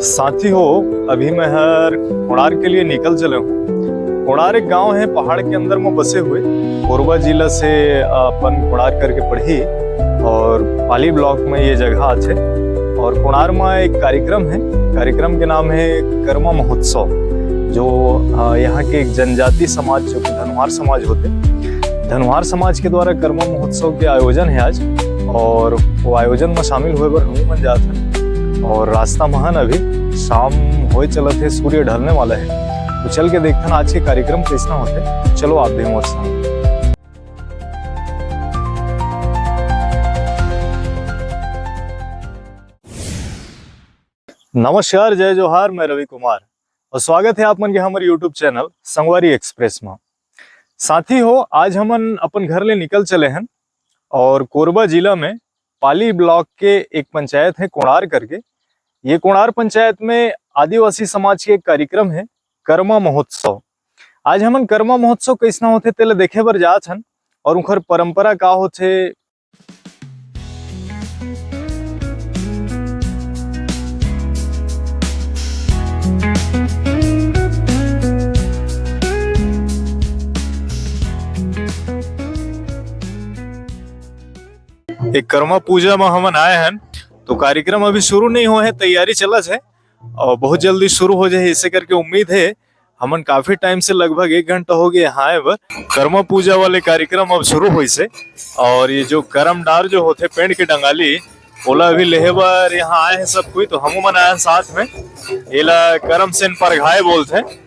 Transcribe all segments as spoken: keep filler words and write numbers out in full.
साथी हो, अभी मैं हर कोणार्क के लिए निकल चले हूँ। कोणार्क एक गांव है पहाड़ के अंदर में बसे हुए। कोरबा जिला से अपन कोणार्क करके पढ़ी और पाली ब्लॉक में ये जगह आथे। और कोणार्क में एक कार्यक्रम है, कार्यक्रम के नाम है कर्मा महोत्सव, जो, अ, यहाँ के एक जनजाति समाज, जो कि धनवार समाज होते, धनवार समाज के द्वारा कर्मा महोत्सव के आयोजन है आज। और वो आयोजन में शामिल होए बर हमू मन जात हन। और रास्ता में हन, अभी शाम होए चलत है, सूर्य ढलने वाला है। तो चल के देखथन आज के कार्यक्रम कैसना होथे। चलो आप भी मोर संग। नमस्कार, जय जोहार, मैं रवि कुमार और स्वागत है आप मन के हमर YouTube चैनल संगवारी एक्सप्रेस में। साथी हो, आज हमन अपन घर ले निकल चले हन और कोरबा जिला में पाली ब्लॉक के एक पंचायत है कोणार करके। ये कोणार पंचायत में आदिवासी समाज के एक कार्यक्रम है, कर्मा महोत्सव। आज हमन कर्मा महोत्सव कैसना होथे तेला देखे बर जात हन और उनकर परंपरा का होथे। एक कर्मा पूजा म हमन आए हन, तो कार्यक्रम अभी शुरू नहीं होए हे, तैयारी चलत हे और बहुत जल्दी शुरू हो जाए, इसे करके उम्मीद है। हमन काफी टाइम से, लगभग एक घंटा हो गया यहाँ आए बर। कर्मा पूजा वाले कार्यक्रम अब शुरू होइस हे और ये जो करम डार जो होथे, पेड़ के डंगाली, ओला अभी लेहे बर यहाँ आए हैं सब कोई, तो हमू मन आए हैं साथ में। एला करम सेन परघाए बोलथे।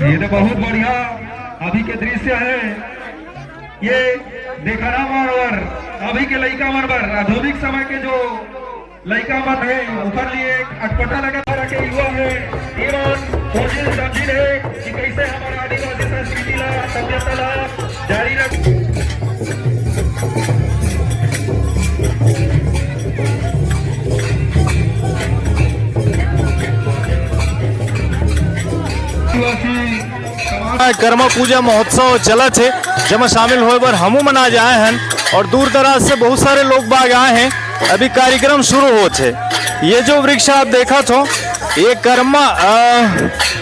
ये तो बहुत बढ़िया अभी के दृश्य है। ये देखा ना मानवर, अभी के लइका मन बर, आधुनिक समय के जो लइका मन है, ओकर लिए एक अटपटा लगा तरह के युवा है। एमन सोचिन समझिन है कि कैसे हमारा आदिवासी संस्कृति ला, सभ्यता ला जारी रख। आदिवासी समाज कर्मा पूजा महोत्सव चलत हे, जेमा शामिल होए बर हमू मन आज आए हन और दूर दराज से बहुत सारे लोग बाग आए हैं। अभी कार्यक्रम शुरू होत हे। ये जो वृक्ष आप देखत हो, ये कर्मा, अ,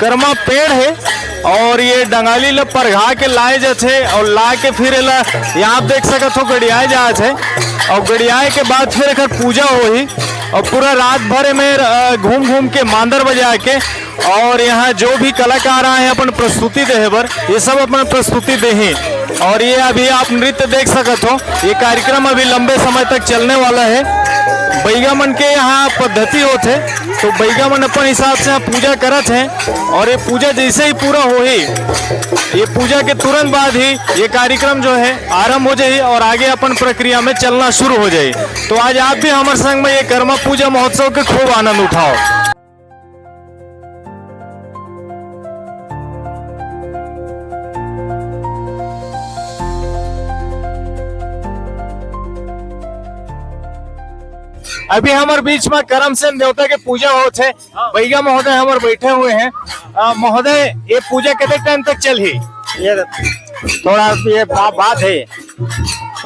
कर्मा पेड़ है और ये डंगाली ल परघा के लाए जाथे और ला के फिर एला यहाँ आप देख सकत हो, गड़ियाए जात है और गड़ियाए के बाद फिर एकर पूजा होही और पूरा रात भर में, अ, घूम घूम के मांदर बजा के और यहाँ जो भी कलाकार आए हैं अपन प्रस्तुति देहे बर, ये सब अपन प्रस्तुति देही। और ये अभी आप नृत्य देख सकत हो, ये कार्यक्रम अभी लंबे समय तक चलने वाला है। बइगा मन के यहाँ पद्धति होत है, तो बइगा मन अपन हिसाब से यहाँ पूजा करत हैं और ये पूजा जैसे ही पूरा होही, ये पूजा के तुरंत बाद ही ये कार्यक्रम जो है आरंभ हो जाही और आगे अपन प्रक्रिया में चलना शुरू हो जाही। तो आज आप भी हमर संग में ये कर्मा पूजा महोत्सव के खूब आनंद उठाओ। अभी हमर बीच में करमसेन देवता के पूजा होत है। हाँ। बइगा महोदय हमर बैठे हुए हैं। अ, महोदय, ये पूजा कितने टाइम तक चलही? ये थोड़ा ये बा-, बात है।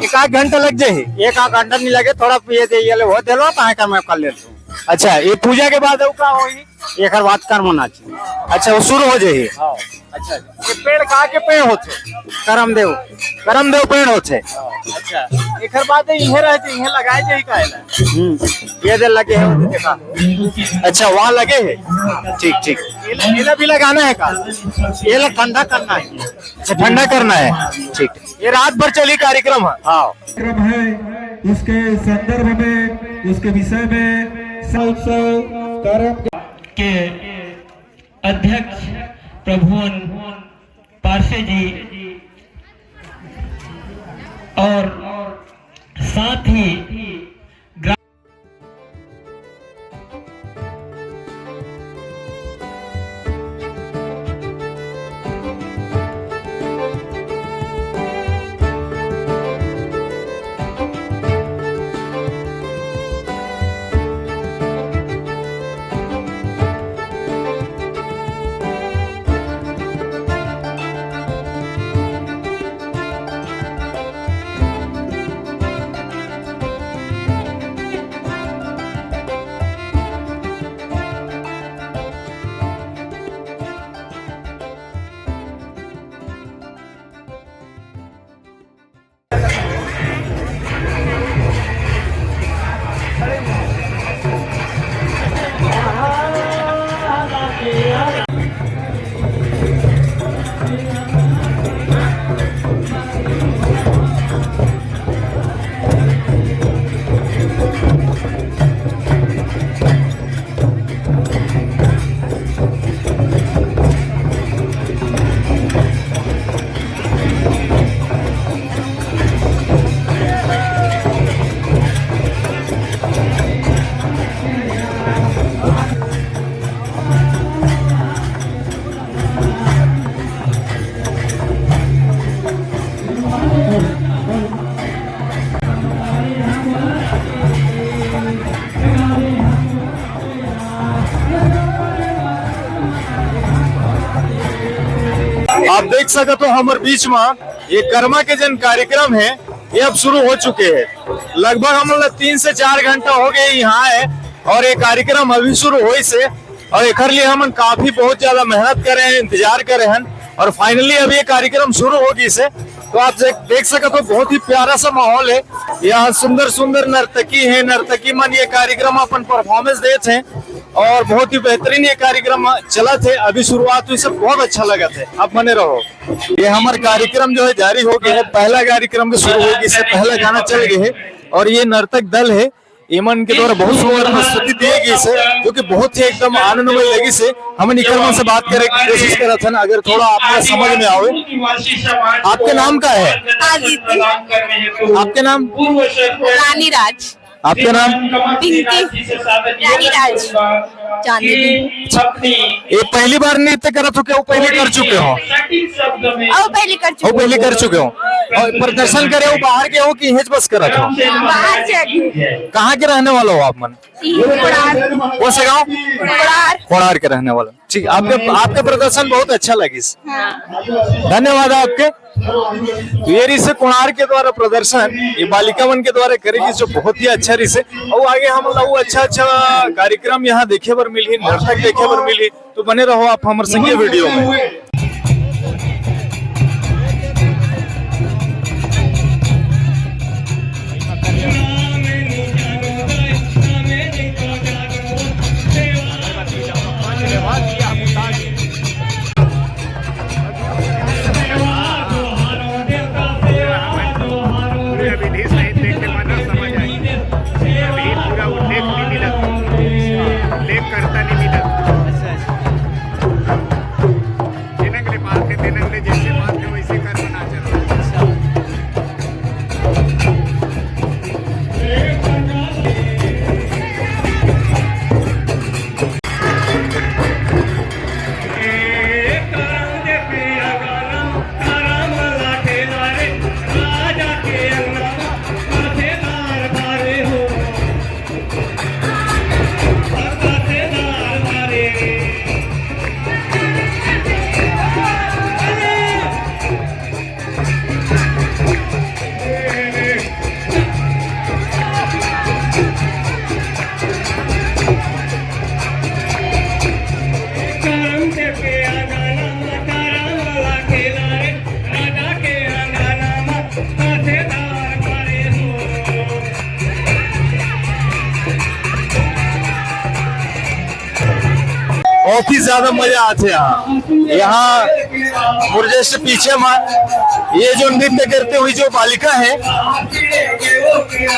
एक आध घंटा लग जाही। एक आध घंटा नहीं लगे, थोड़ा ये दे, ये ले, वो दे लो, कहाँ का मैं कर लेता हूँ। अच्छा, ये पूजा के बाद अउ का होही? एकर बाद कर्म नाच। अच्छा, वो शुरू हो जाही। हाँ। अच्छा, ये पेड़ का के पेड़ होथे? करमदेव। करमदेव पेड़ होथे। अच्छा, एकर बाद इहे रह जाही, इहे लगाए जाही का एला? हम्म, ये दे लगे है, वो देखा। अच्छा, वहाँ लगे है। ठीक, ठीक। एला, एला भी लगाना है का? एला ठंडा करना है। अच्छा, ठंडा करना है। ठीक, ठीक। ये रात भर चली कार्यक्रम है। हाँ। कार्यक्रम है, उसके संदर्भ में, उसके विषय में उत्सव कार्यक्रम के अध्यक्ष प्रभुवन पारसे जी और साथ ही ग्रा- आप देख सकत हो हमर बीच में ये करमा के जन कार्यक्रम है, ये अब शुरू हो चुके हैं। लगभग हमन ला तीन से चार घंटा हो गए यहाँ है और ये कार्यक्रम अभी शुरू होइस हे। और एकर लिए हमन काफी बहुत ज्यादा मेहनत करे हैं, इंतजार करे हैं और finally अब ये कार्यक्रम शुरू हो गइस हे। तो आप देख, देख सकत हो, बहुत ही प्यारा सा माहौल है। यहाँ सुंदर सुंदर नर्तकी है, नर्तकी मन ये कार्यक्रम अपन परफॉर्मेंस देत हैं और बहुत ही बेहतरीन ये कार्यक्रम चलत है। अभी शुरुआत हुई, सब बहुत अच्छा लगत है। आप बने रहो। ये हमर कार्यक्रम जो है जारी हो गया है। पहला कार्यक्रम के शुरू हो गइस हे, पहला गाना चल गए है और ये नर्तक दल है, इमन के द्वारा बहुत सुंदर प्रस्तुति दिए गइस हे, जो कि बहुत ही एकदम आनंदमय लगिस हे। हमन इकर मन से बात करे के कोशिश करत हन, अगर थोड़ा आपका समझ में आवे। आपके नाम का है? आदित्य। आपके नाम? रानी राज। आपके नाम? पिंकी। रानी राज। चांदनी। ये पहली बार नृत्य करत हो क्या वो पहले कर चुके हो? ओ, पहले कर वो चुके। पहले कर चुके हो। और प्रदर्शन करे हो, बाहर के हो कि हेच बस करत हो? बाहर से आदमी। कहाँ के रहने वाला हो आप मन? कोड़ार। कौन से गांव? कोड़ार। कोड़ार के रहने वाला। ठीक, आपके, आपके प्रदर्शन बहुत अच्छा लगिस। हाँ। धन्यवाद आपके। तो ये रहिस हे कोड़ार के द्वारा प्रदर्शन, ये बालिका मन के द्वारा करे गइस, जो बहुत ही अच्छा रहिस हे। और आगे हमन ला वो अच्छा अच्छा कार्यक्रम यहाँ देखे बर मिलही, नर्तक देखे बर मिलही। तो बने रहो आप हमर संग ये वीडियो में। पूरा विधि सहित देखे बर ना समझ आही। अभी पूरा उल्लेख नहीं मिलत, उल्लेख करता नहीं मिलत। तेनंग ले पाथे, तेनंग ले जैसे पाथे वैसे कर बना चल। बहुत ही ज्यादा मजा आथे यहाँ। यहाँ और जस्ट पीछे में ये जो नृत्य करते हुए जो बालिका है,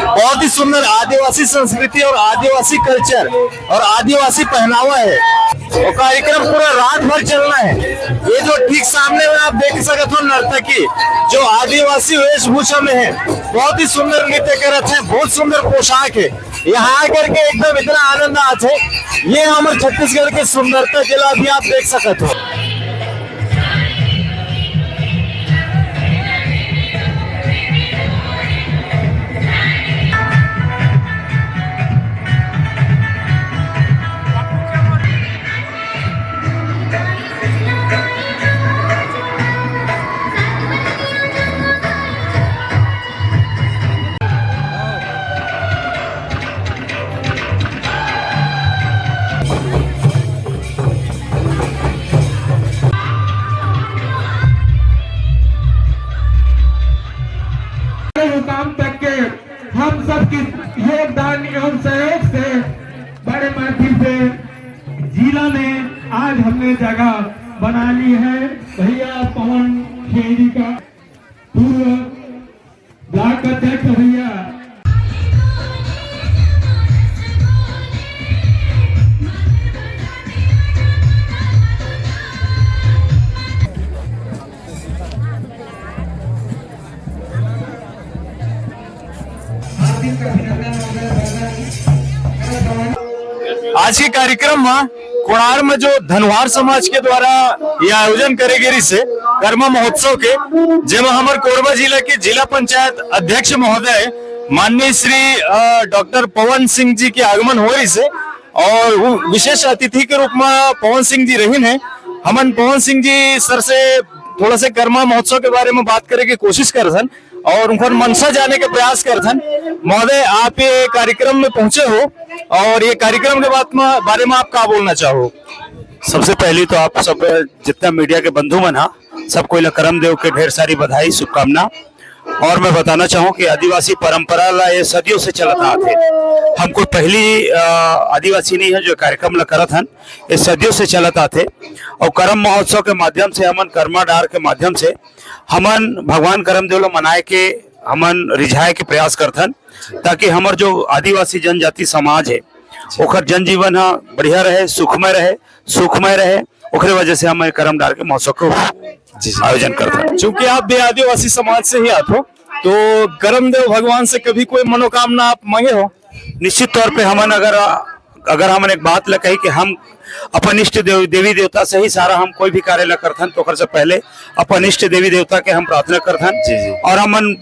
बहुत ही सुंदर आदिवासी संस्कृति और आदिवासी कल्चर और आदिवासी पहनावा है। और कार्यक्रम पूरा रात भर चलना है। ये जो ठीक सामने में आप देख सकत हो नर्तकी, जो आदिवासी वेशभूषा में है, बहुत ही सुंदर नृत्य करत है, बहुत सुंदर पोशाक है। यहाँ आकर के एकदम इतना आनंद आथे। ये हमर छत्तीसगढ़ के सुंदरता, जेला अभी आप देख सकत हो। मुकाम तक के हम सब की योगदान एवं सहयोग से बड़े माटी से जिला में आज हमने जगह बना ली है। भैया पवन खेड़ी का पूर्व ब्लॉक अध्यक्ष भैया। आज के कार्यक्रम में कोड़ार में जो धनवार समाज के द्वारा ये आयोजन करे गे रिहिस हे कर्मा महोत्सव के, जेमा हमर कोरबा जिला के जिला पंचायत अध्यक्ष महोदय माननीय श्री, अ, डॉक्टर पवन सिंह जी के आगमन हो रिहिस हे और वो विशेष अतिथि के रूप में पवन सिंह जी रहिन हे। हमन पवन सिंह जी सर से थोड़ा से करमा महोत्सव के बारे में बात करे के कोशिश करथन और उनकर मनसा जाने के प्रयास करथन। महोदय, आप ये कार्यक्रम में पहुंचे हो और ये कार्यक्रम के बात में, बारे में आप का बोलना चाहो? सबसे पहली तो आप सब जितना मीडिया के बंधु मन हा, सब कोई ला करम देव के ढेर सारी बधाई, शुभकामना। और मैं बताना चाहूँ कि आदिवासी परंपरा ला ये सदियों से चलत आत हे। हम कोई पहली, अ, आदिवासी नहीं है जो कार्यक्रम ला करत हन, ये सदियों से चलत आत हे। और करम महोत्सव के माध्यम से, हमन करमा डार के माध्यम से, हमन भगवान करमदेव ला मनाए के, हमन रिझाए के प्रयास करथन, ताकि हमर जो आदिवासी जनजाति समाज है, ओकर जनजीवन हा बढ़िया रहे, सुखमय रहे, सुखमय रहे। ओकरे वजह से हम करम डार के महोत्सव को जी, जी। आयोजन करथन। चूंकि आप भी आदिवासी समाज से ही आते हो, तो करमदेव भगवान से कभी कोई मनोकामना आप मांगे हो? निश्चित तौर पे हमन अगर, अगर हमन एक बात ला कही कि हम अपन इष्ट देव, देवी देवता से ही सारा हम कोई भी कार्य ला करथन, तो ओकर से पहले अपन इष्ट देवी देवता के हम प्रार्थना करथन। जी, जी। और हमन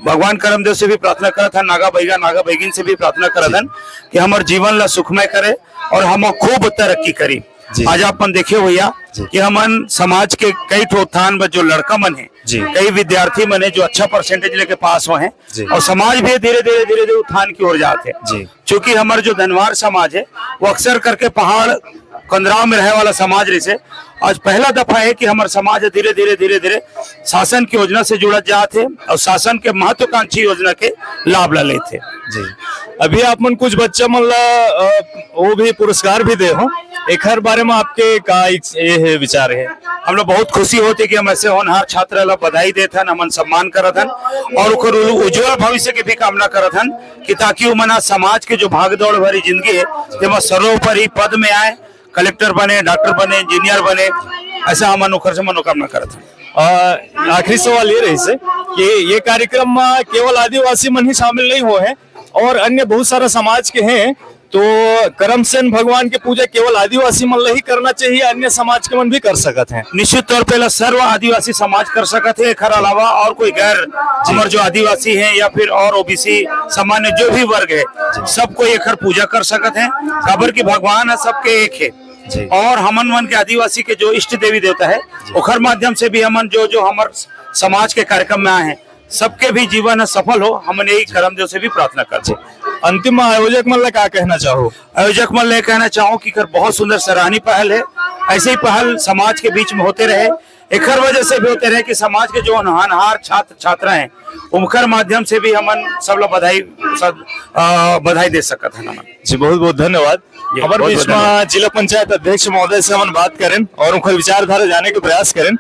भगवान करमदेव से भी प्रार्थना करत हन, नागा बैगा, नागा बैगिन से भी प्रार्थना करत हन कि हमर जीवन ला सुखमय करे और हम खूब तरक्की करी। जी। आज आप मन देखे हो भैया जी। कि हमन समाज के कई ठो उत्थान बर जो लड़का मन है, जी। कई विद्यार्थी मन है जो अच्छा परसेंटेज लेके पास हुए हैं जी। और समाज भी धीरे धीरे धीरे धीरे उत्थान की ओर जात है। जी। चूंकि हमर जो धनवार समाज है, वो अक्सर करके पहाड़ कंदराव में रहे वाला समाज रहिसे। आज पहला दफा है कि हमर समाज धीरे धीरे धीरे धीरे शासन की योजना से जुड़त जात है और शासन के महत्वाकांक्षी योजना के लाभ ला लेत है। जी। अभी आप मन कुछ बच्चा मन ला, अ, वो भी पुरस्कार भी दे हो, एखर बारे में आपके का इच-, ये है, विचार है? हम लोग बहुत खुशी होती कि हम ऐसे होनहार छात्र ला बधाई देत हन, हमन सम्मान करत हन और ओकर उ-, उज्जवल भविष्य के भी कामना करत हन कि ताकि उमन आज समाज के जो भागदौड़ भरी जिंदगी है, तेमा सर्वोपरि पद में आए, कलेक्टर बने, डॉक्टर बने, इंजीनियर बने, ऐसा हमन ओकर से मनोकामना करत हन। अ, आखिरी सवाल ये रहिसे कि ये कार्यक्रम में केवल आदिवासी मन ही शामिल नहीं हुए हैं और अन्य बहुत सारा समाज के हैं, तो करमसेन भगवान के पूजा केवल आदिवासी मन ला ही करना चाहिए, अन्य समाज के मन भी कर सकत हैं? निश्चित तौर पे ला सर्व आदिवासी समाज कर सकत है, एखर अलावा और कोई गैर हमर जो आदिवासी हैं या फिर और ओबीसी सामान्य जो भी वर्ग है, सब कोई एखर पूजा कर सकत हैं, काबर कि भगवान है सबके एक है। जी। और हमन मन के आदिवासी के जो इष्ट देवी देवता है, ओखर माध्यम से भी हमन जो, जो हमर समाज के कार्यक्रम में आए हैं, सबके भी जीवन ह सफल हो, हमन यही करमदेव से भी प्रार्थना करबो। अंतिम में आयोजक मन ला का कहना चाहो? आयोजक मन ला कहना चाहूँ कि कर बहुत सुंदर सराहनीय पहल है, ऐसे ही पहल समाज के बीच में होते रहे, एकर वजह से भी होते रहे कि समाज के जो होनहार छात्र छात्रा हैं, उनकर माध्यम से भी हमन सब ला बधाई, सब, अ, बधाई दे सकत हन हमन। जी, बहुत बहुत धन्यवाद। जी, हमर बहुत बीच बहुत में धन्यवाद। जिला पंचायत अध्यक्ष महोदय से हमन बात करें और उनकर विचारधारा जाने के प्रयास करें।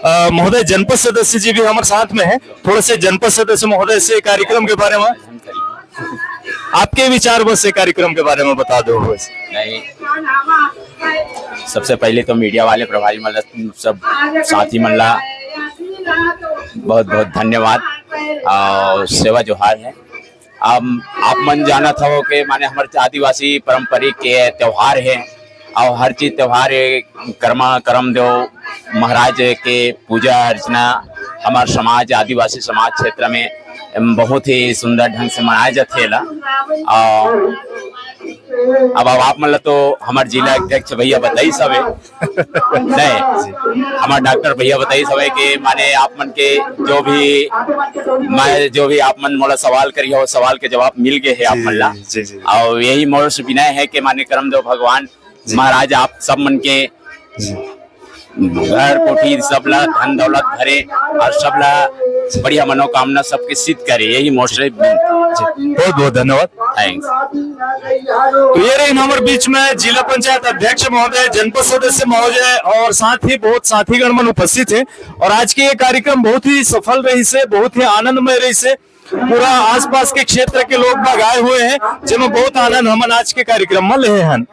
अ, महोदय, जनपद सदस्य जी भी हमर साथ में हैं, थोड़ा से जनपद सदस्य महोदय से कार्यक्रम के बारे में आपके विचार बस ये कार्यक्रम के बारे में बता दो बस। नहीं, सबसे पहले तो मीडिया वाले प्रभारी मन ला, सब साथी मन ला बहुत बहुत धन्यवाद और सेवा जोहार है। अब आप मन जानत हो कि माने हमर आदिवासी पारंपरिक के त्योहार है और हर चीज त्योहार है, कर्मा करमदेव महाराज के पूजा अर्चना हमार समाज, आदिवासी समाज क्षेत्र में बहुत ही सुंदर ढंग से मनाए जाथे ला। और अब, अब आप मन ला तो हमार जिला अध्यक्ष भैया बताइस हवे, नहीं, हमार डॉक्टर भैया बताइस हवे कि माने आप मन के जो भी, मैं जो भी आप मन मोला सवाल करी हो, सवाल के जवाब मिल गए है आप मन ला। जी, जी। और यही मोर से विनय है कि माने करमदेव भगवान जी। महाराज आप सब मन के जी। घर कोठी सब ला धन दौलत भरे और सब ला बढ़िया मनोकामना सबके सिद्ध करे, यही मोर से विनती। जी, बहुत बहुत धन्यवाद। Thanks। तो ये रही हमारे बीच में जिला पंचायत अध्यक्ष महोदय, जनपद सदस्य महोदय और साथ ही बहुत साथीगण मन उपस्थित है और आज के ये कार्यक्रम बहुत ही सफल रहिसे, बहुत ही आनंदमय रहिसे। पूरा आसपास के क्षेत्र के लोग बाग आए हुए हैं, जेमे बहुत आनंद हमन आज के कार्यक्रम में लेहे हन।